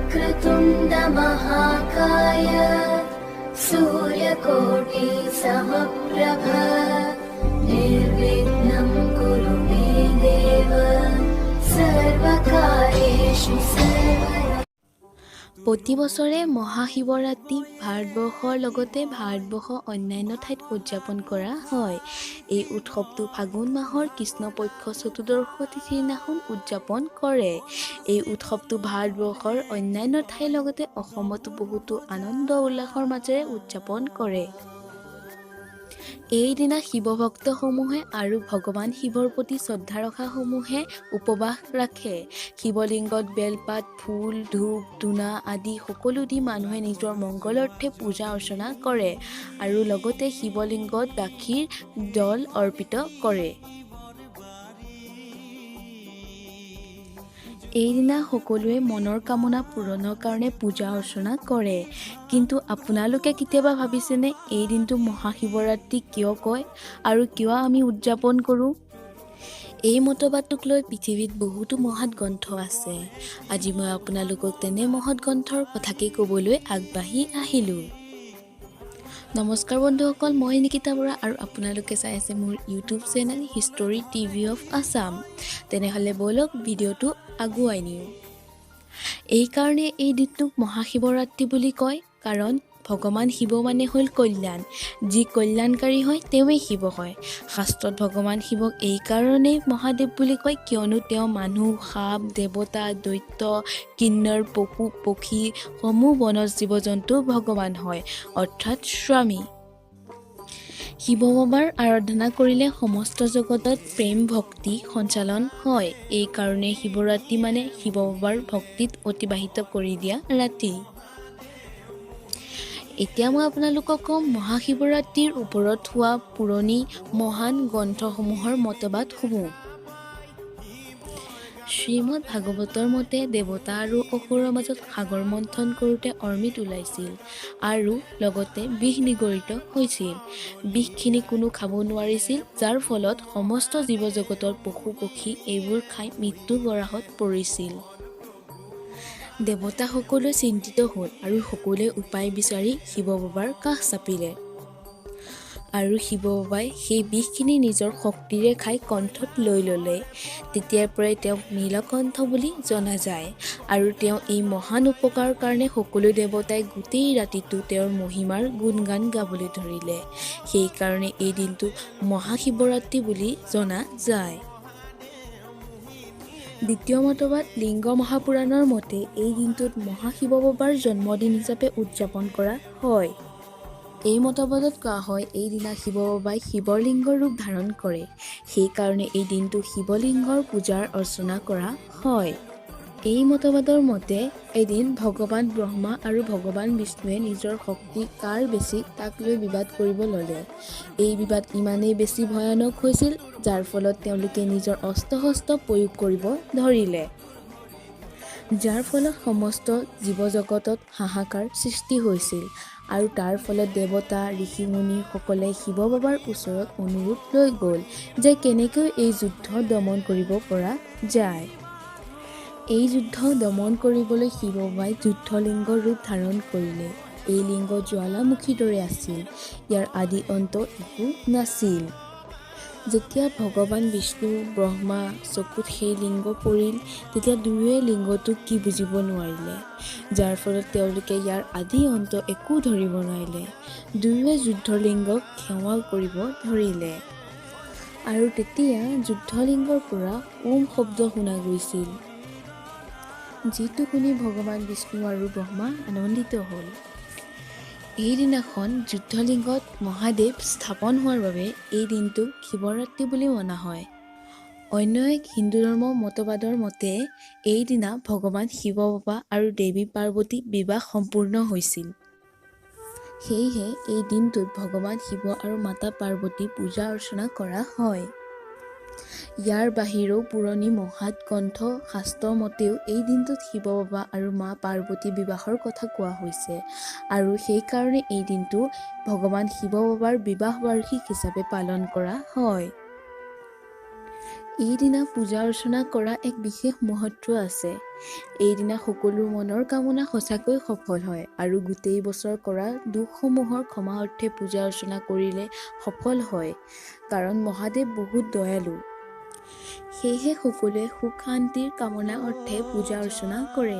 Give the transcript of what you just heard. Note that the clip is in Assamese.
वक्रतुण्ड महाकाय सूर्यकोटि समप्रभ निर्विघ्नं कुरु मे देव सर्वकार्येषु सर्वदा। প্ৰতি বছৰে মহাশিৱৰাত্ৰি ভাৰতবৰ্ষৰ লগতে ভাৰতবৰ্ষৰ অন্যান্য ঠাইত উদযাপন কৰা হয়। এই উৎসৱটো ফাগুন মাহৰ কৃষ্ণপক্ষ চতুৰ্দশ তিথিৰ দিনাখন উদযাপন কৰে। এই উৎসৱটো ভাৰতবৰ্ষৰ অন্যান্য ঠাইৰ লগতে অসমতো বহুতো আনন্দ উল্লাসৰ মাজেৰে উদযাপন কৰে। এইদিনা শিৱভক্তসমূহে আৰু ভগৱান শিৱৰ প্ৰতি শ্ৰদ্ধা ৰখাসমূহে উপবাস ৰাখে। শিৱলিংগত বেলপাত, ফুল, ধূপ ধূনা আদি সকলো দি মানুহে নিজৰ মংগলাৰ্থে পূজা অৰ্চনা কৰে আৰু লগতে শিৱলিংগত গাখীৰ, জল অৰ্পিত কৰে। এইদিনা সকলোৱে মনৰ কামনা পূৰণৰ কাৰণে পূজা অৰ্চনা কৰে। কিন্তু আপোনালোকে কেতিয়াবা ভাবিছেনে এই দিনটো মহাশিৱৰাত্ৰি কিয় কয় আৰু কিয় আমি উদযাপন কৰোঁ? এই মতবাদটোক লৈ পৃথিৱীত বহুতো মহৎ গ্ৰন্থ আছে। আজি মই আপোনালোকক তেনে মহৎ গ্ৰন্থৰ কথাকে ক'বলৈ আগবাঢ়ি আহিলোঁ। নমস্কাৰ বন্ধুসকল, মই নিকিতা বৰা আৰু আপোনালোকে চাই আছে মোৰ YouTube channel history TV of Assam. তেনেহ'লে ব'লক ভিডিঅ'টো আগুৱাই নিওঁ। এইকাৰণে এই দিনটোক মহাশিৱৰাত্ৰি বুলি কয়, কাৰণ ভগৱান শিৱ মানে হ'ল কল্যাণ। যি কল্যাণকাৰী হয় তেওঁৱেই শিৱ হয়। শাস্ত্ৰত ভগৱান শিৱক এইকাৰণেই মহাদেৱ বুলি কয়, কিয়নো তেওঁ মানুহ, সাপ, দেৱতা, দৈত্য, কিন্নৰ, পশু পক্ষী, সমূহ বনজ জীৱ জন্তু ভগৱান হয়, অৰ্থাৎ স্বামী। শিৱ বাবাৰ আৰাধনা কৰিলে সমস্ত জগতত প্ৰেম ভক্তি সঞ্চালন হয়। এইকাৰণে শিৱৰাত্ৰি মানে শিৱ বাবাৰ ভক্তিত অতিবাহিত কৰি দিয়া ৰাতি। এতিয়া মই আপোনালোকক ক'ম মহাশিৱৰাত্ৰিৰ ওপৰত হোৱা পুৰণি মহান গ্ৰন্থসমূহৰ মতবাদসমূহ। শ্ৰীমদ ভাগৱতৰ মতে দেৱতা আৰু অসুৰৰ মাজত সাগৰ মন্থন কৰোঁতে অমৃত ওলাইছিল আৰু লগতে বিষ নিগৰিত হৈছিল। বিষখিনি কোনো খাব নোৱাৰিছিল, যাৰ ফলত সমস্ত জীৱ জগতৰ পশু পক্ষী এইবোৰ খাই মৃত্যু গৰাহত পৰিছিল। দেৱতাসকলে চিন্তিত হ'ল আৰু সকলোৱে উপায় বিচাৰি শিৱ বাবাৰ কাষ চাপিলে আৰু শিৱ বাবাই সেই বিষখিনি নিজৰ শক্তিৰে খাই কণ্ঠত লৈ ল'লে। তেতিয়াৰ পৰাই তেওঁক নীলকণ্ঠ বুলি জনা যায় আৰু তেওঁ এই মহান উপকাৰৰ কাৰণে সকলো দেৱতাই গোটেই ৰাতিটো তেওঁৰ মহিমাৰ গুণগান গাবলৈ ধৰিলে। সেইকাৰণে এই দিনটো মহাশিৱৰাত্ৰি বুলি জনা যায়। দ্বিতীয় মতবাদ লিংগ মহাপুৰাণৰ মতে এই দিনটোত মহাশিৱ বাবাৰ জন্মদিন হিচাপে উদযাপন কৰা হয়। এই মতবাদত কোৱা হয় এইদিনা শিৱ বাবাই শিৱলিংগৰ ৰূপ ধাৰণ কৰে, সেইকাৰণে এই দিনটো শিৱলিংগৰ পূজাৰ অৰ্চনা কৰা হয়। এই মতবাদৰ মতে এদিন ভগৱান ব্ৰহ্মা আৰু ভগৱান বিষ্ণুৱে নিজৰ শক্তি কাৰ বেছি তাক লৈ বিবাদ কৰিব ল'লে। এই বিবাদ ইমানেই বেছি ভয়ানক হৈছিল যাৰ ফলত তেওঁলোকে নিজৰ অস্ত্ৰ-শস্ত্ৰ প্ৰয়োগ কৰিব ধৰিলে, যাৰ ফলত সমস্ত জীৱজগতত হাহাকাৰ সৃষ্টি হৈছিল আৰু তাৰ ফলত দেৱতা, ঋষিমুনিসকলে শিৱ বাবাৰ ওচৰত অনুৰোধ লৈ গ'ল যে কেনেকৈ এই যুদ্ধ দমন কৰিব পৰা যায়। এই যুদ্ধ দমন কৰিবলৈ শিৱ বাবাই যুদ্ধলিংগৰ ৰূপ ধাৰণ কৰিলে। এই লিংগ জ্বালামুখীৰ দৰে আছিল, ইয়াৰ আদি অন্ত একো নাছিল। যেতিয়া ভগৱান বিষ্ণু, ব্ৰহ্মা চকুত সেই লিংগ পৰিল, তেতিয়া দুয়োৱে লিংগটো কি বুজিব নোৱাৰিলে, যাৰ ফলত তেওঁলোকে ইয়াৰ আদি অন্ত একো ধৰিব নোৱাৰিলে। দুয়োৱে যুদ্ধলিংগক সেৱা কৰিব ধৰিলে আৰু তেতিয়া যুদ্ধলিংগৰ পৰা ওম শব্দ শুনা গৈছিল, যিটো শুনি ভগৱান বিষ্ণু আৰু ব্ৰহ্মা আনন্দিত হ'ল। এইদিনাখন যুদ্ধলিংগত মহাদেৱ স্থাপন হোৱাৰ বাবে এই দিনটোক শিৱৰাত্ৰি বুলি মনা হয়। অন্য এক হিন্দু ধৰ্ম মতবাদৰ মতে এইদিনা ভগৱান শিৱ বাবা আৰু দেৱী পাৰ্বতী বিবাহ সম্পূৰ্ণ হৈছিল। সেয়েহে এই দিনটোত ভগৱান শিৱ আৰু মাতা পাৰ্বতী পূজা অৰ্চনা কৰা হয়। ইয়াৰ বাহিৰেও পুৰণি মহাত গ্ৰন্থ শাস্ত্ৰ মতেও এই দিনটোত শিৱ বাবা আৰু মা পাৰ্বতী বিবাহৰ কথা কোৱা হৈছে আৰু সেইকাৰণে এই দিনটো ভগৱান শিৱ বাবাৰ বিবাহ বাৰ্ষিক হিচাপে পালন কৰা হয়। এইদিনা পূজা অৰ্চনা কৰা এক বিশেষ মহত্ব আছে। এইদিনা সকলো মনৰ কামনা সঁচাকৈ সফল হয় আৰু গোটেই বছৰ কৰা দোষসমূহৰ ক্ষমা অৰ্থে পূজা অৰ্চনা কৰিলে সফল হয়, কাৰণ মহাদেৱ বহুত দয়ালু। সেয়েহে সকলোৱে সুখ শান্তিৰ কামনা অৰ্থে পূজা অৰ্চনা কৰে।